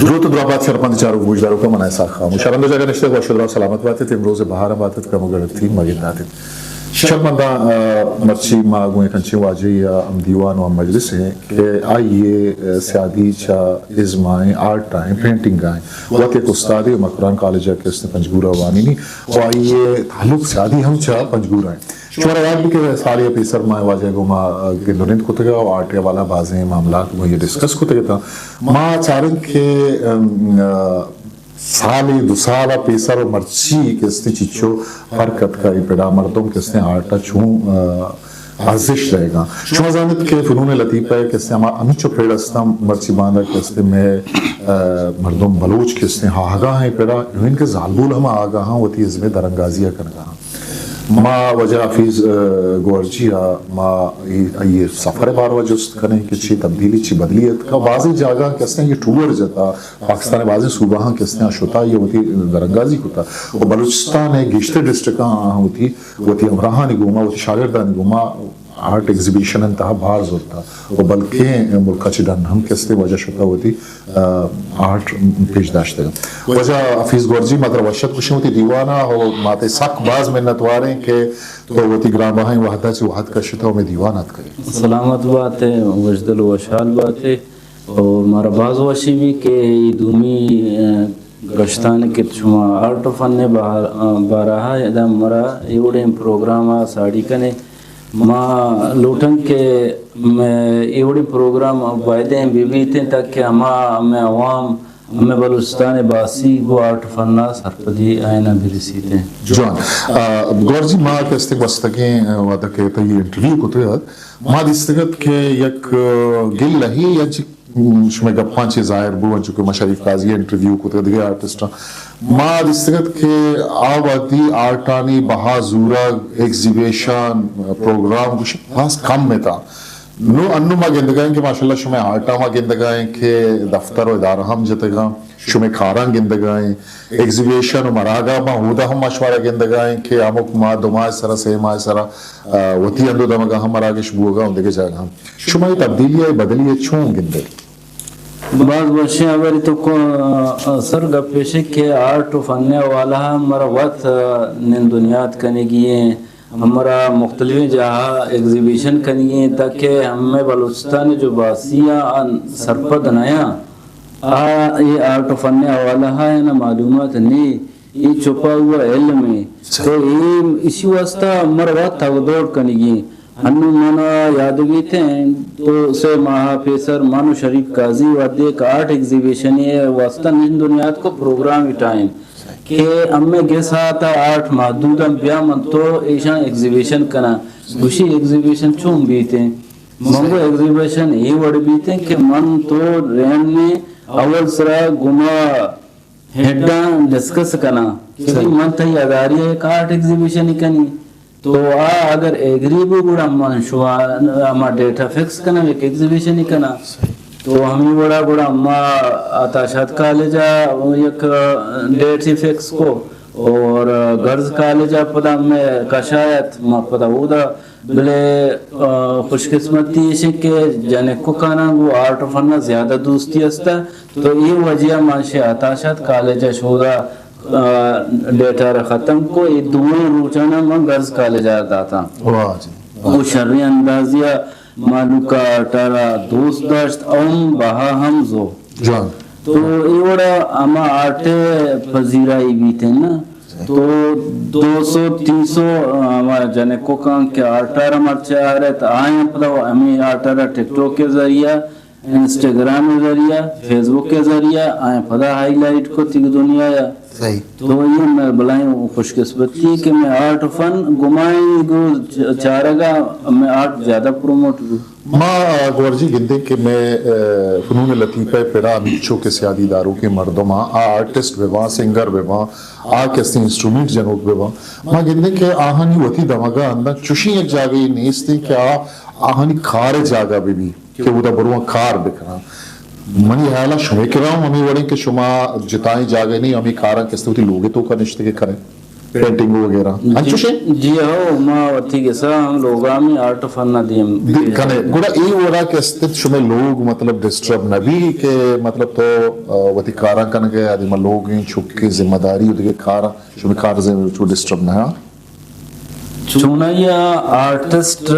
دروت و درابات شرپند چاروک گوشداروکاں، من اسحاق خاموش۔ شرند جاگہ نشتگ، وش و درا سلامت باتت، امروز بہارم باتت، کم و گڑتی مگنداتت۔ شرپنداں، آ، مرچی ما گوں یک انچیں واجہی ء ہم دیوان و ہم مجلس ہیں کہ آئی ء سیادی چہ ازمائیں، آرٹ آئیں، پینٹنگ آئیں، وت یک استادے مکران کالج ء کہ استیں پنجگور ء وانینی و آئی ء تعلق سیادی ہم چہ پنجگور آئیں۔ شمارا یاد بی کہ سالے پیسر ما واجہ گوں ما گند و نند کتگ ء آرٹ ء والا بازیں معاملات گوں یہ ڈسکس کتگ اتاں۔ ما چاریں کہ، ام، سالے دو سال ء پیسر و مرچی کہ استیں چچو فرق اتکا، اے پڑا مردم کہ استیں آرٹ ء چون، آ، ارزش دئیگا۔ شما زانت کہ فنون لطیفہ کہ استیں ہما ہمینچو پڑ استاں مرچی باندا کہ استیں مئے، آ، مردم بلوچ کہ استیں آگاہ ہیں پڑا، یعنی کہ زالبول ہم آگاہ ہیں وتی ازمے درانگازی ء کنگا ہیں۔ ما واجہ حفیظ، آ، گورجی ء ما اے، اے سفر ء باروا جست کنیں کہ چی تبدیلی، چی بدلی اتکا۔ بازیں جاگہ کہ استیں یہ ٹور جتا، پاکستان ء بازیں صوبہاں کہ استیں آ شتا، یہ وتی درانگازی کتا و بلوچستان ء گیشتر ڈسٹرکٹاں آ وتی، وتی ہمراہانی گوما، وتی شاگردانی گوما آرٹ ایگزیبیشن انت تہا بہر زرتا و بلکیں ملکا چہ ڈن ہم کہ استیں واجہ شتا وتی، آ، آرٹ پیش داشتگ۔ واجہ حفیظ گورجی، ما ترا وش ات گوشیں وتی دیوانا و ما تئی سک باز منتواریں کہ تو وتی گرانبہائیں وہدا چہ وہد کشتا و مئے دیوان اتکگے۔ سلامت باتے، وشدل و وشحال باتے۔ و مارا باز وشی بی کہ اے دومی، آ، گشتانے کہ شما آرٹ و فن ء بہا-، آ، بارہا ادا مارا اے وڑیں پروگرام ء ساڑی کنے۔ ما لوٹن کہ مئے اے وڑیں پروگرام بایدیں بہ بیتیں تاکہ ہما ہمے عوام، ہمے بلوچستان ء باسی گوں آرٹ و فن ء سرپدی آئینا برسیتیں۔ جوان۔ آ، گورجی ما کہ استیں گوستگیں، آ، وہدا کہ تئی انٹرویو کتگ ات، ما دیستگ ات کہ یک، آ، گلہے یا چی شمئے گپاں چہ ظاہر بو، انچو کہ ما شریف قاضی ء انٹرویو کتگ، دگہ آرٹسٹاں ما دیستگ ات کہ آ وہدی آرٹانی بہا زورگ، ایگزیبیشن، پروگرام گوش باز کم اتاں۔ نو انو ما گندگائیں کہ ماشاءاللہ شمئے آرٹاں ما گندگائیں کہ دفتر و ادارہ ہم جتگاں، شمئے کاراں گندگائیں، ایگزیبیشن و مراگہ ما ہودا ہم ما شمارا گندگائیں کہ ہمک ماہ، دو ماہ سرا، سے ماہ سرا، آ، وتی ہند و دمگا ہم مراگش بوگا و دگہ جاگہ ہم۔ شما اے تبدیلی ء بدلی ء چون گندئے؟ باز وشیں ہبرے تو کو، آ، سر گپ ایش کہ آرٹ و فن ء حوالہ ء مارا وت، آ، نند و نیاد کنگی ایں، مارا مختلفیں جاہا ایگزیبیشن کنگی ایں تاکہ ہمے بلوچستان جو باسی آں آ سرپد نیاں، آ اے آرٹ و فن ء حوالہ ء معلومات نی۔ اے چھپا ہوا علم ہے۔ تو اے اسی واسطہ مر وقت ہوا دور کنگی۔ انو منا یاد بیتیں تو سے ماہ پیسر مانو شریف قاضی وہدے کہ آرٹ ایگزیبیشن واسطہ نند و نیاد کو پروگرام ٹائم کہ ہمیں گس آتا آرٹ محدود ہم بیا من تو ایشان ایگزیبیشن کنا۔ گوشی ایگزیبیشن چون بیتیں؟ منگو ایگزیبیشن اے وڑ بیتیں کہ من تو رین نے اول سرا گما ہیڈاں ڈسکس کناں کہ بھئی من تئی اداری ء یک آرٹ ایگزیبیشن کنی، تو آ اگر ایگری بو گڑا من شما ہما ڈیٹ ء فکس کناں، یک ایگزیبیشن کناں۔ تو ہمیں وڑا گڑا ما عطا شاد کالج ء یک ڈیٹ ہی فکس کو اور گرلز کالج ء پدا میں کشایت ما پدا اودا بلے، آ، خوش قسمتی ایش کہ جنککاناں گوں آرٹ و فن ء زیادہ دوستی است، تو اے وجہ ء من شہ عطا شاد کالج ء شودا، آ، ڈیٹا را ختم کو، اے دوئیں روچاناں من گرلز کالج ء داتاں۔ واہ جی، واہ۔ او شریں اندازی ء مالوک ء آرٹ ء را دوست داشت، ام بہا ہم زو۔ جان۔ تو اے وڑا ہما آرٹ ء پذیرائی بیت نا۔ تو دو سو، تین سو، آ، ہما جنککاں کہ آرٹ ء را مرچی آرت، آیاں پدا ہمے آرٹ ء را ٹک ٹاک ء ذریعہ، انسٹاگرام ء ذریعہ، فیس بک ء ذریعہ، آیاں پدا ہائی لائٹ کت دنیا ء۔ صحیح۔ تو یہ میں بلائیں خوش قسمتی کہ میں آرٹ فن گمائیں گو چ-، چارگا میں آرٹ زیادہ پروموٹ گو۔ ما، آ، گورجی گندیں کہ مئے، آ، فنون لطیفہ ء پڑا ہمینچو کہ سیادی داروکیں مردم آں، آ آرٹسٹ بہ باں، سنگر بہ باں، آ کہ استیں انسٹرومنٹ جنوک بہ باں، ما گندیں کہ آہانی وتی دمگا اندن چوشیں یک جاگہے نیستیں کہ آ آہانی کار ء جاگہ بہ بی کہ اودا برواں کار بکناں۔ منی خیالا شمئے کرا ہم ہمے وڑیں کہ شما جتائیں جاگہ نہیں، ہمے کاراں کہ استیں وتی لوگ ء توکا نشتگ ء کنیں۔ پینٹنگ وغیرہ۔ جی، انچوش ایں؟ جی ہو، ما وتی گسا ہم لوگا ہمے آرٹ فن ءَ دیم دی-، کنے۔ گڑا اے وڑا کہ استت شمے لوگ مطلب ڈسٹرب نہ بی کہ مطلب تو، آ، وتی کاراں کنگ ءَ، آ دیما لوگ ایں، چکے ذمہ داری و دگہ کاراں، شمے کار ز-، چو ڈسٹرب نہ؟ چونائی ءَ آرٹسٹ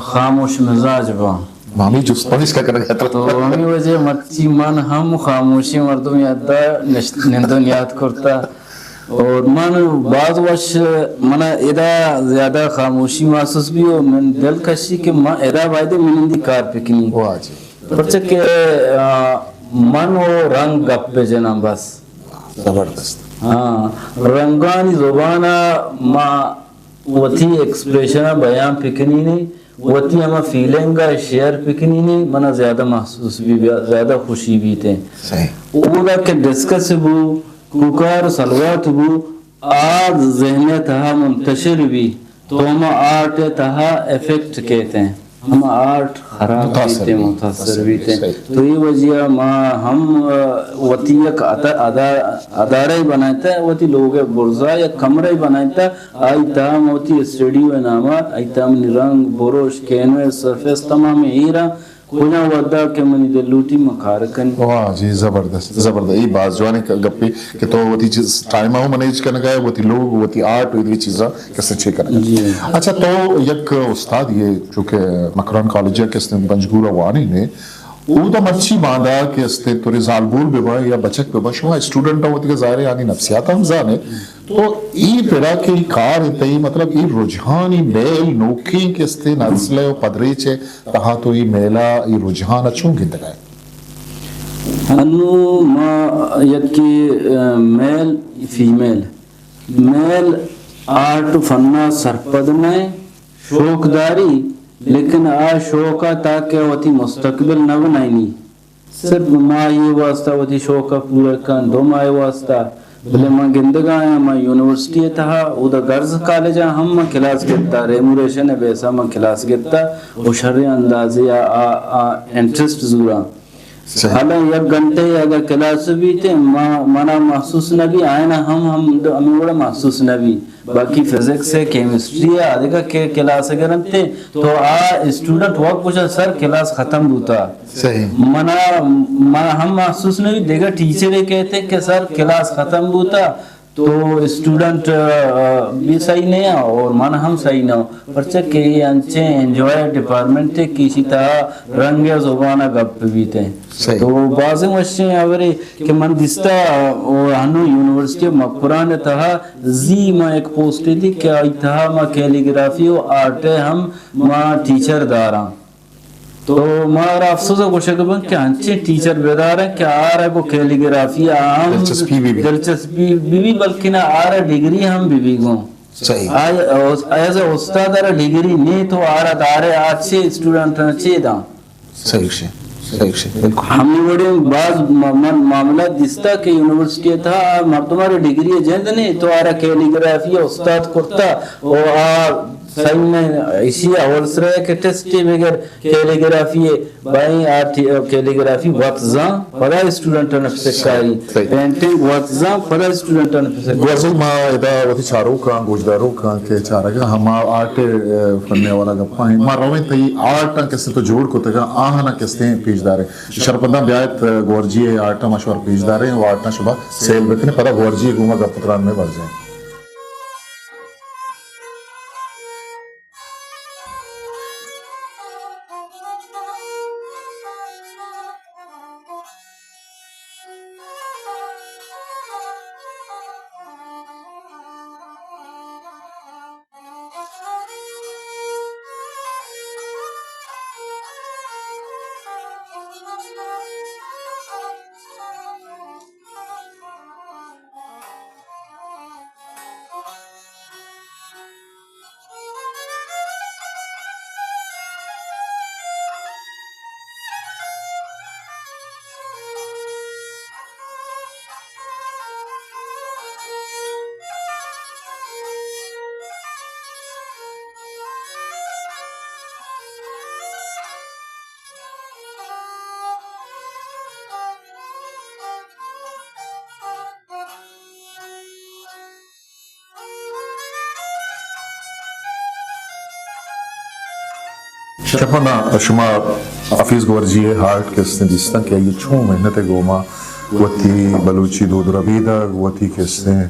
خاموش مزاج باں۔ ما ہمے جست پمیشکا کنگ ءَ اتاں۔ تو ہمے وجہ مرچی من ہم خاموشیں مردمے، ادا نشت-، نند و نیاد کرتا۔ اور من باز وش، من ادا زیادہ خاموشی محسوس بی و من دل کشی کہ من ادا باید من نندی کار بکنی۔ واہ جی۔ پرچہ کہ، آ، من و رنگ گپ بجناں بس۔ زبردست۔ ہاں، رنگانی زبان ءَ ما وتی ایکسپریشن ءَ بیان بکنین، وتی ہما فیلنگ ءَ شیئر بکنین، منا زیادہ محسوس بی، زیادہ خوشی بیت۔ صحیح۔ اودا کہ ڈسکس بو، کوکار سلوات بو، آ ذہن ءِ تہا منتشر بی، تو ہما آرٹ ءِ تہا افیکٹ کیت ایں، ہما آرٹ خراب متاثر بیت ایں، بی۔ متاثر بیت ایں۔ صحیح۔ تو اے وجہ ءَ ما ہم، آ، وتی یک ادا-، ادا-، ادارہ بنائینتہ، وتی لوگ ءِ برزا یک کمرہ بنائینتہ، آئی تہا ما وتی اسٹوڈیو ءِ نام ءَ، آئی تہا منی رنگ، برش، کینوس، سرفیس تمام ایراں کجام وھدا کہ منی دل لوٹی من کار کنی۔ واہ جی، زبردست، زبردست۔ اے باز جوانیں ک-، گپے کہ تو وتی چیز، ٹائم ءَ مینیج کنگ ءَ ئے، وتی لوگ، وتی آرٹ، وتی چیزاں کسے چے کنگ ءَ ئے۔ جی۔ اچھا، تو یک استاد ئے، چونکہ مکران کالج ءَ کہ استیں پنجگور ءَ وانین ئے، اودا مرچی باندا کہ استیں ترے زالبول بہ باں یا بچک بہ باں، شما اسٹوڈنٹ ءَ وتی ظاہر ہے آنی نفسیات ہم زان ئے۔ تو اے پڑا کہ اے کار تئی، مطلب، اے رجحانی میل نوکیں کہ استیں نسل ءُ پدریچ ءِ تہا تو اے میل ءَ، اے رجحان ءَ چون گندگ ءَ ئے؟ انوں ما یکے، آ، میل، فیمیل، میل آرٹ ءُ فن ءَ سرپد نہ ایں، شوق داری، لیکن آ شوق ءَ تاکہ وتی مستقبل نہ بنائینی۔ صرف ماہے واسطہ وتی شوق ءَ پورا کن، دو ماہے واسطہ۔ بلے من گندگ ءَ آں، من یونیورسٹی ءِ تہا، اودا گرلز کالج ءَ ہم من کلاس گپتا، ریموریشن ءِ بیس ءَ من کلاس گپتا، و شریں اندازے ءَ آ، آ انٹرسٹ زوراں۔ صحیح۔ حالاں یک گھنٹے اگر کلاس بیت، ما، منا محسوس نہ بی، آیانا ہم، ہم ہمے وڑا محسوس نہ بی۔ باقی فزکس ءُ کیمسٹری ءَ آ دگہ کہ کلاس ءَ گرنت، تو آ اسٹوڈنٹ وت گوشاں سر کلاس ختم بوتا۔ صحیح۔ منا، منا ہم محسوس نہ بی، دگہ ٹیچر ءَ کہتے کہ سر کلاس ختم بوتا، تو اسٹوڈنٹ، آ، بھی صحیح نہیں ہے اور من ہم صحیح نہ ہوں۔ پرچہ کہ یہ انچیں انجوائے ڈپارٹمنٹ ہے کہ اسی طرح رنگ ءُ زبان ءَ گپ بیت ایں۔ صحیح۔ تو بازیں وشیں ہبرے کہ من دیستا، او ہنو یونیورسٹی مکران ءِ تہا زی ما یک پوسٹے دی کہ آئی تہا ما کیلیگرافی و آرٹ ءِ ہم ما ٹیچر داراں۔ تو ما را افسوس ءَ گوشگ بنت کہ انچیں ٹیچر بداریں کہ آرا گوں کیلیگرافی ءَ ہم دلچسپی بہ بی۔ دلچسپی بہ بی، بلکن آرا ڈگری ہم بہ بی گوں۔ صحیح۔ آ، ایز اے استاد ءَ را ڈگری نیں تو آرا دارے آ چے اسٹوڈنٹ ءَ چے داں؟ صحیح شے، صحیح شے، بالکل۔ ہمے وڑیں باز م-، من معاملہ دیستا کہ یونیورسٹی ءِ تہا مردم ءَ را ڈگری ءِ جند نیں تو آرا کیلیگرافی ءِ استاد کرتا و آ سائن ءَ ایشی ءَ اول سرا کہ ٹیسٹے بگر کیلیگرافی ءِ بائیں آ ٹی-، کیلیگرافی وت زان، پدا اسٹوڈنٹاں پہ سکاری۔ صحیح۔ پینٹنگ وت زان، پدا اسٹوڈنٹاں پہ سکاری۔ گوازی ما ادا وتی چاروکاں، گوشداروکاں کہ چارگا ہما آرٹ، اے، فن ءِ والا گپاں ایں۔ ما رویں تئی آرٹاں کہ استیں تو جوڑ کتگا، آہاں کہ استیں پیش داریں۔ شرپنداں بیایت، گورجی ءِ آرٹاں ما شمارا پیش داریں و آرٹاں شما سیل بکنیں، پدا گورجی ءِ گوما گپ تران میں برجیں۔ چپنا شما حفیظ گورجی ءِ آرٹ کہ استیں دیستاں کہ آئی چون محنت ءِ گوما وتی بلوچی دود ربیدگ، وتی کہ استیں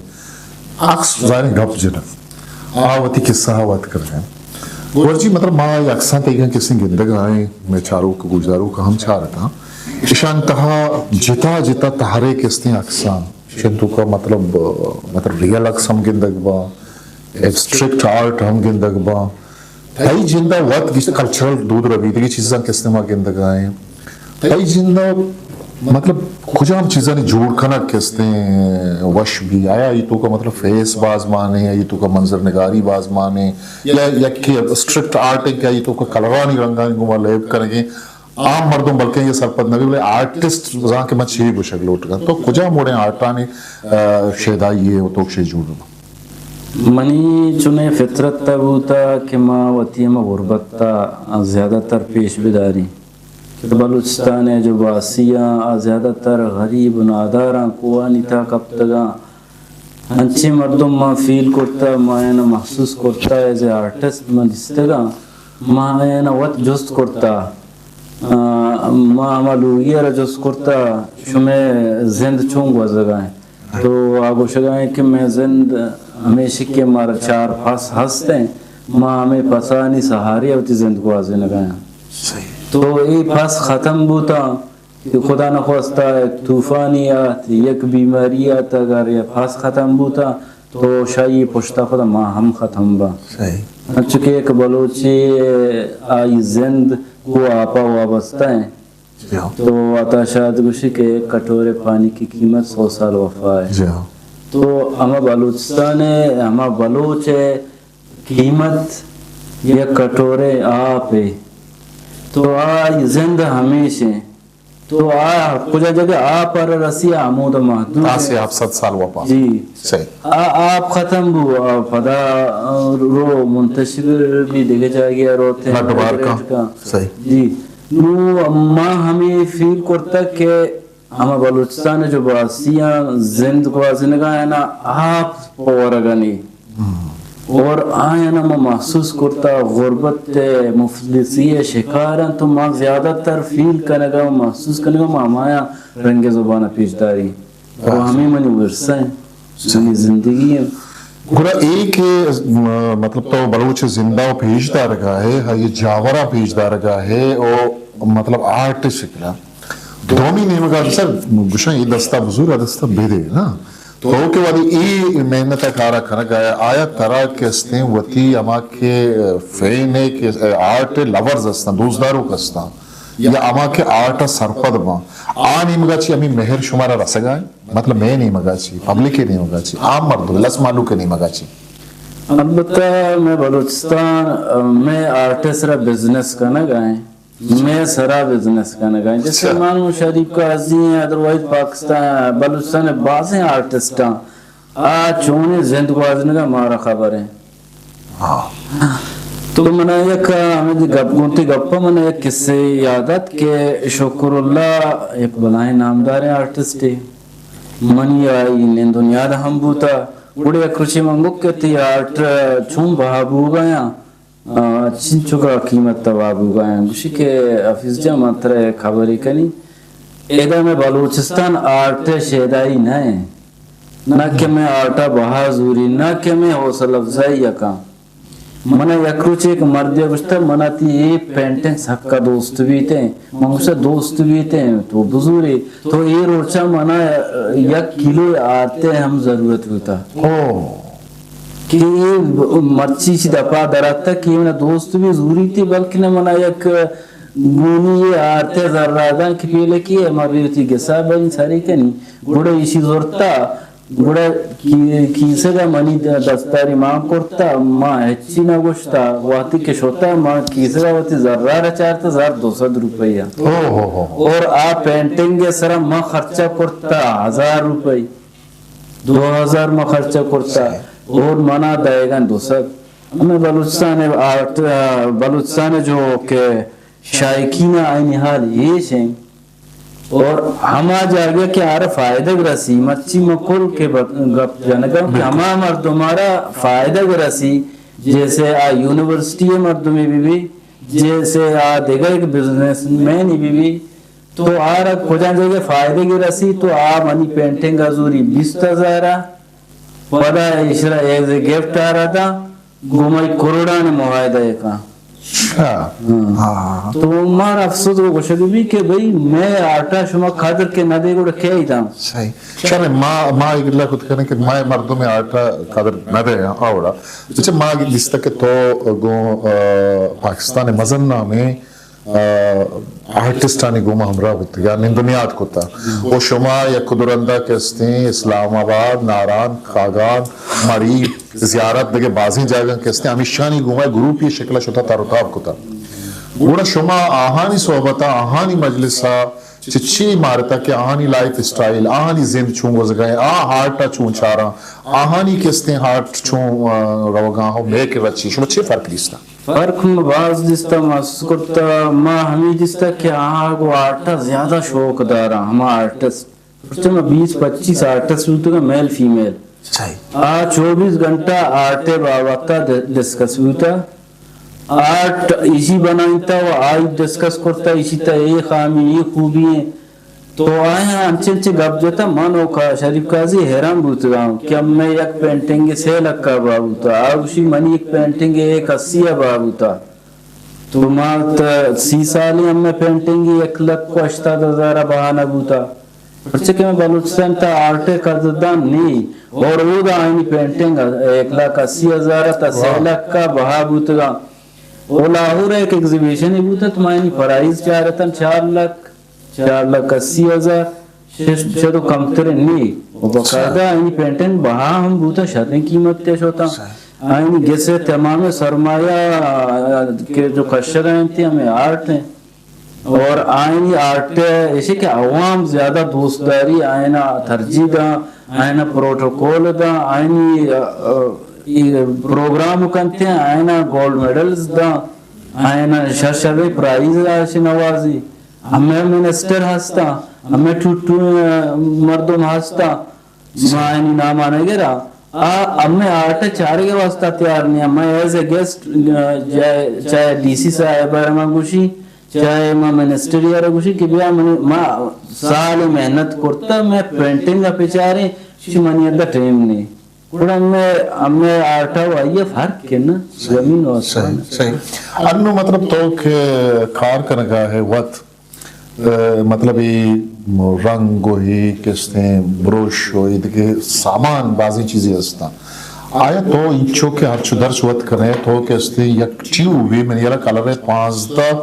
عکس ظاہریں گپ جنگ، آ وتی قصہ ءَ وت کنگ ءَ۔ گورجی، مطلب، ما اے عکساں تئیگاں کہ استیں گندگ ءَ ایں، مئے چاروک گوشداروک ہم چارتاں، اشان تہا جتا جتا تہرے کہ استیں عکساں، چنتو کا مطلب، مطلب ریئل عکس ہم گندگ باں، ایبسٹریکٹ آرٹ ہم گندگ باں۔ تئی جند ءَ وت گیشتر کلچرل دود ربیدگی چیزاں کہ استیں ما گندگ ءَ ایں۔ تئی جند ءَ مطلب کجام چیزانی جوڑ کنگ کہ استیں وش بی؟ آیا اے توکا مطلب فیس باز مانے، اے توکا منظر نگاری باز مانے، یا یکے ایبسٹریکٹ آرٹ ایں کہ اے توکا کلرانی رنگانی گوما لیب کنگیں؟ عام مردم بلکیں اے سرپد نہ بی، بلے آرٹسٹ زان کہ من چے گوشگ لوٹگاں۔ تو کجام وڑیں آرٹانی، آ، شیدائی ءِ توک شے جوڑ باں؟ منی چنیں فطرت ءَ بوتا کہ ما وتی ہمے غربت ءَ زیادہ تر پیش بداریں کہ بلوچستان ءِ جو باسیاں آ زیادہ تر غریب و ناداراں، کوہانی تہا کپتگاں۔ انچیں مردم ما فیل کرتا، ما آیانا محسوس کرتا، ایز اے آرٹسٹ ما دیستگاں، ما آیانا وت جست کرتا، آ، ما ہما لوگی ءَ را جست کرتا، شمئے زند چون گوزگا انت؟ تو آ گوشگا انت کہ مئے زند ہمیش کہ مارا چار پس ہست انت، ما ہمے پسانی سہارے ءَ وتی زند گوازینگا آں۔ تو اے پس ختم بوتاں کہ خدا نخواستہ یک طوفانی آت، یک بیماری آت، اگر اے پس ختم بوتاں تو شاہی پشتا پدا ما ہم ختم باں۔ انچو کہ یک بلوچے آئی زند گوں آپا وابستہ انت۔ تو عطا شاد گوشی کہ ایک کٹورے پانی کی قیمت سو سال وفا ہے۔ تو ہما بلوچستان ءِ، ہما بلوچ ءِ قیمت یک کٹورے آپ ءِ۔ تو آئی زند ہمیش انت۔ تو آ کجا جگہ آپ ءَ را رسی، آ ہمودا محدود انت۔ آسے آپ صد سال وپا۔ جی۔ صحیح۔ آ آپ ختم بو، آ پدا رو منتشر بی، دگہ جاگہ ءَ روت انت، لڈ بار کن۔ صحیح۔ جی۔ نو ما ہمے فیل کرتگ کہ ہما بلوچستان ءِ جو باسیاں زند گوازینگا انت نا، آپ پہ ورگا نی۔ اور آیانا ما محسوس کرتا، غربت ءِ، مفلسی ءِ شکار انت، تو ما زیادہ تر فیل کنگا و محسوس کنگا ما ہمایاں رنگ زبان ءَ پیش داری۔ و ہمے منی ورثہ انت، منی زندگی انت۔ گڑا اے کہ، م-، مطلب تو بلوچ زندہ و پیش دارگا ہے، ہاں، اے جاوراں پیش دارگا ہے، او مطلب آرٹ شکلا۔ دومی نیمگا سر گوشاں اے دستا بزور، آ دستا بدے نا۔ تو کہ وہدے اے محنت ءَ کارا کنگا ئے، آیا ترا کہ استیں وتی ہما کہ فین ءِ کہ آرٹ ءِ لورز استاں، دوستداروک استاں، یا ہما کہ آرٹ ءَ سرپد باں، آ نیمگا چی ہمے مہر شمارا رسگا انت؟ مطلب مئے نیمگا چی، پبلک ءِ نیمگا چی، عام مردم، لس مہلوک ءِ نیمگا چی؟ البتہ مئے بلوچستان، مئے آرٹ ءِ سرا بزنس کنگا انت۔ مئے سرا بزنس کنگا انت۔ جیسے اچھا۔ من شریف قاضی ہیں، ادروائز پاکستان، بلوچستان ءِ بازیں آرٹسٹاں آ چونیں زند گوازنگا مارا خبر ہیں۔ ہاں۔ تو منا یک ہمے گپ گونتی گپا منا یک قصے یاد ات کہ شکر اللہ یک بلاہیں نامداریں آرٹسٹے، منی آئی نند و نیاد ہم بوتا۔ گڑے یک روچے من گو کہ تئی آرٹ چون بہا بوگا یاں؟ آ، چنچکا قیمت تباہ بوگا انت۔ گوشی کہ حفیظ جان، من ترا یک خبرے کنی، ادا مئے بلوچستان آرٹ ءِ شیدائی نہ انت، نہ کہ مئے آرٹ ءَ بہا زوری، نہ کہ مئے حوصلہ افزائی ءَ کن۔ منا یک روچے یک مردے گوشتہ، منا تئی اے پینٹنگ سکا دوست بیت انت۔ من گوشتہ، دوست بیت انت، تو بزورے۔ تو اے روچا منا یک کیلو آرت ءِ ہم ضرورت بوتا۔ او۔ کہ اے مرچی چی دپا دراتک کہ منا دوست بی زوریتی، بلکن منا یک گونی اے آرت ءِ زرا داں کہ پیلکی ءَ ما بے وتی گسا بئیں سری کنی۔ گڑا ایشی زرتا، گڑا کی-، کیسگ ءَ منی دستاری مان کرتا، ما ہچی نہ گوشتا۔ وہدے کہ شتا، ما کیسگ ءَ وتی زرا را چارتا، زر دو سد روپیہ۔ او ہو ہو ہو۔ اور آ پینٹنگ ءِ سرا ما خرچہ کرتا ہزار روپی۔ دو ہزار ما خرچہ کرتا اور منا دئیگاں دو سد۔ ہمے بلوچستان ءِ آرٹ، بلوچستان ءِ جو کہ شائقین ءَ عینی حال ایش ہیں۔ اور ہما جاگہ کہ آرا فائدگ رسی، مرچی ما کل کہ بت-، گپ جنگا کہ ہما مردم آرا فائدگ رسی، جیسے آ یونیورسٹی ءِ مردمے بی بی، جیسے آ دگہ یک بزنس مین بی بی، تو آ را کجا جگہ فائدہ گی رسی، تو آ منی پینٹنگ ءَ زوری بیست ہزار ءَ، پدا ایشرا ایز اے گفٹ آ را داں، گوں مئی کروڑانی معاہدہ ءَ کاں۔ اچھا۔ ہاں۔ ہاں۔ تو مارا افسوس و گوشگ بی کہ بھئی، مئے آرٹ ءَ شما قدر کہ نہ دے، گڑا کئی داں؟ صحیح۔ شر، ما، ما اے گلہ کت کنیں کہ مئے مردم آرٹ ءَ قدر نہ دے، آ وڑا۔ اچھا، ما دیستہ کہ تو گوں، آ، پاکستان مزن نامیں آ، آرٹسٹانی گوما ہمراہ بوتگ ءُ نند و نیاد کتہ۔ و شما یک دو رندا کہ استیں اسلام آباد، ناران، کاگان، مڑی، زیارت، دگہ بازیں جاگہاں کہ استیں ہمیشانی گوما گروپی شکل ءَ شتہ، تر و تاب کتہ۔ گڑا شما آہانی صحبت ءَ، آہانی مجلس ءَ چہ چی مارتہ کہ آہانی لائف اسٹائل، آہانی زند چون گوزگا ایں، آ آرٹ ءَ چون چاراں، آہانی کہ استیں آرٹ چون، آ، روگا ایں، ہو مئے کرا چی، شما چے فرق دیستہ؟ فرق من باز دیستہ، محسوس کرتہ، ما ہمے دیستہ کہ آہاں گوں آرٹ ءَ زیادہ شوق داراں، ہما آرٹسٹ۔ پرچہ ما بیست پچیس آرٹسٹ بوتگاں، میل فیمیل۔ صحیح۔ آ چوبیس گھنٹہ آرٹ ءِ بابت ءَ ڈ-، ڈسکس بوتہ۔ آرٹ ایشی بنائینتہ و آئی ڈسکس کرتہ، ایشی تہ اے خامی، اے خوبی ایں۔ تو آیاں انچیں انچیں گپ جتہ، من و کا-، شریف قاضی حیران بوتگاں کہ ہمے یک پینٹنگ سے لکھ ءَ بہا بوتہ، آ گوشی منی یک پینٹنگ یک اسی ءَ بہا بوتہ۔ تو ما تہ سی سال ایں ہمے پینٹنگ یک لکھ و ہشتاد ہزار ءَ بہا نہ بوتہ۔ پرچہ کہ مئے بلوچستان تہ آرٹ ءِ قدردان نی، اور اودا آئینی پینٹنگ یک لکھ اسی ہزار ءَ تہ سے لکھ ءَ بہا بوتگاں۔ و لاہور ءَ یک ایگزیبیشنے بوتہ، تو ما آئینی پرائز چارتن چار لکھ، چار لکھ اسی ہزار، شش سد و کمتر نی۔ و باقاعدہ آئینی پینٹنگ بہا ہم بوتہ، شریں قیمت ءَ شتاں۔ آئینی گس ءِ تمام سرمایہ، آ، کہ جو کشگ ءَ انت، ہمے آرٹ ایں۔ اور آئینی آرٹ ایشی کہ عوام زیادہ دوست داری، آئینا ترجیح داں، آئینا پروٹوکول داں، آئینی، آ، آ، ای پروگرام کنتے، آئینا گولڈ میڈلز داں، آئینا شر شریں پرائز آش نوازی۔ ہمے منسٹر ہستاں، ہمے ٹوٹو مردم ہستاں، ما آئینی نام ءَ نہ گراں۔ آ ہمے آرٹ ءِ چارگ ءِ واسطہ تیار نہ ایں۔ ما ایز اے گیسٹ، آ، چاہے، چاہے ڈی سی صاحب ءَ را ما گوشی، چاہے ما منسٹر ءَ را گوشی کہ بیا منی، ما سال محنت کرتہ، مئے پینٹنگ ءَ بچاریں، چی منی اندر ٹائم نی۔ گڑا ہمے، ہمے آرٹ ءُ آئی ءَ فرق ایں نا، زمین و آسمان۔ صحیح، صحیح۔ انوں مطلب تو کہ کار کنگا ئے وت، ءَ، مطلب اے رنگ و اے کہ استیں بروش و اے دگہ سامان بازیں چیزے ہستاں۔ آیا تو انچو کہ ہرچ و درچ وت کنے، تو کہ استیں یک ٹیوبے، منی ہیالا کلر ءِ پانزدہ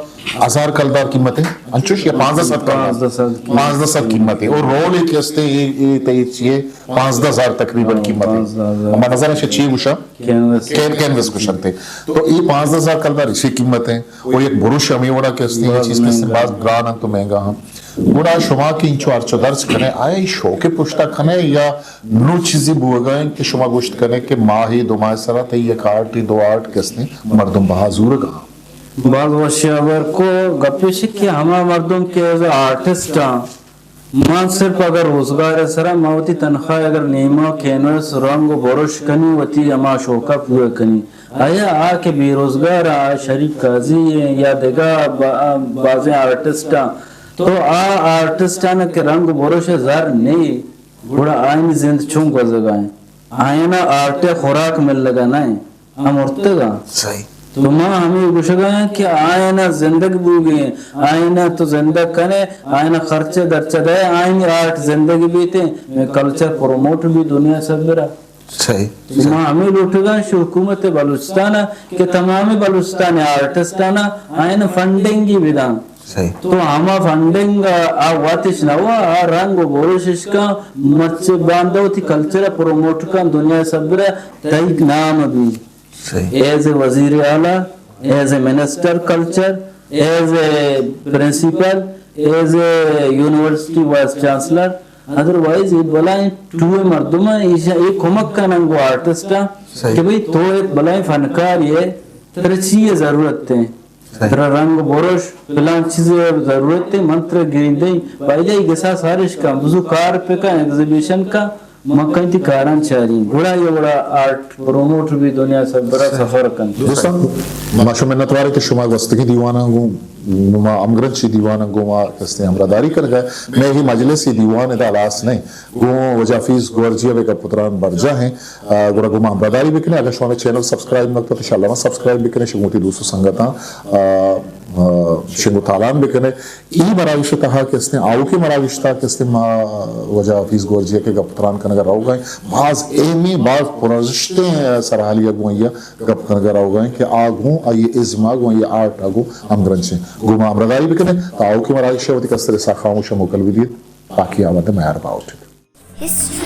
ہزار کلدار قیمت ایں؟ انچوش یا پانزدہ سد کلدار؟ پانزدہ سد۔ پانزدہ سد قیمت ایں۔ اور رولے کہ استیں اے، اے تئی چیے پانزدہ ہزار تقریباً قیمت ایں۔ پانزدہ ہزار۔ ہما نظر ایں چی گوشاں؟ کینوس۔ کین-، کینوس گوشنتے۔ تو اے پانزدہ ہزار کلدار ایشی قیمت ایں۔ و یک بروش ہمے وڑا کہ استیں، اے چیز کہ استیں باز گران انت و مہنگا ہم۔ گڑا شما کہ انچو ہرچ و درچ کنے، آیا اے شوق ءِ پشتا کنے یا نوں چیزے بوگا ایں کہ شما گوشت کنے کہ ماہے دو ماہ سرا تئی یک آرٹ، دو آرٹ کہ استیں مردم بہا زورگا؟ باز وش ہبر کو۔ گپ ایش کہ ہما مردم کہ ایز اے آرٹسٹ آں، من صرف اگر روزگار ءِ سرا من وتی تنخواہ اگر نیما کینوس، رنگ و بروش کنی، وتی ہما شوقا پورا کنی۔ آیا آ کہ بے روزگار آں، شریف قاضی ایں یا دگہ با-، بازیں آرٹسٹ آں، تو آ آرٹسٹ آں کہ رنگ و بروش ءِ زر نی، گڑا آئینی زند چون گوزگا ایں؟ آئینا آرٹ ءِ خوراک ملگا نہ ایں، آ مرتگاں۔ صحیح۔ تو ما ہمے گوشگا ایں کہ آئینا زندگ بوگے، آئینا تو زندگ کنے، آئینا خرچ درچ دے، آئینی آرٹ زندگ بیتے، کلچر پروموٹ بی دنیا سبرا۔ صحیح۔ تو ما ہمے لوٹگاں شہ حکومت بلوچستان ءَ کہ تمام بلوچستان ءِ آرٹسٹانا آئین فنڈنگی بداں۔ صحیح۔ تو ہما فنڈنگ ءَ آ وتش نہ وا، آ رنگ و بروشش کن، مرچ باندا وتی کلچر ءَ پروموٹ کن، دنیا سبرا تئی نام بی۔ صحیح۔ ایز اے وزیر اعلیٰ، ایز اے منسٹر کلچر، ایز اے پرنسپل، ایز اے یونیورسٹی وائس چانسلر، ادروائز اے بلائیں ٹوئے مردم ایں، ایشاں اے کمک کنن گوں آرٹسٹاں۔ صحیح۔ کہ بھئی تو ایک بلائیں فنکارے ئے، ترا چی ءِ ضرورت ایں؟ صحیح۔ ترا رنگ بروش، پلان چیزے ضرورت ایں، من ترا گرین دئیں۔ بائدے اے گسا سارش کن، بزو کار پہ کن، ایگزیبیشن کن، مکن تی کاران چارین، گڑا یہ وڑا آرٹ پروموٹ بھی دنیا سر برا سفر کن۔ دوستان، ما شما منتوار کہ شما گوستگی دیواناں گوں، ما ہمگرنچی دیواناں گوں ما کستے ہمراہداری کنگا۔ میں ہی مجلس یہ دیوان دا لاس نہیں، گوں وجہ حفیظ گورجی ء گپ و تران برجاہ ہیں۔ آ، گڑا گوں ما ہمراہداری بکنے۔ اگر شما ہمیں چینل سبسکرائب نہ کرتا تو انشاءاللہ ما سبسکرائب بکنے، شما وتی دوست و سنگتاں، آ، آ، شنگ و تالان بکنے۔ ای مراگش تہا کہ استیں، آؤکیں مراگش تہا کہ استیں، ما وجہ حفیظ گورجی ء کہ گپ تران کنگا روگا ہیں، باز اہمیں، باز پرارزشتیں سرحالی ء گوں آئی ء گپ کنگا روگا ہیں کہ آ گوں آئی ازم ء گوں آئی آرٹ ء گوں ہمگرنچیں۔ گوں ما ہمراہداری بکنے تا آؤکیں مراگش ء وتی کستر سا خاموش ء موکل بدیت۔ باقی آواد میار باوٹت۔ ہسٹری۔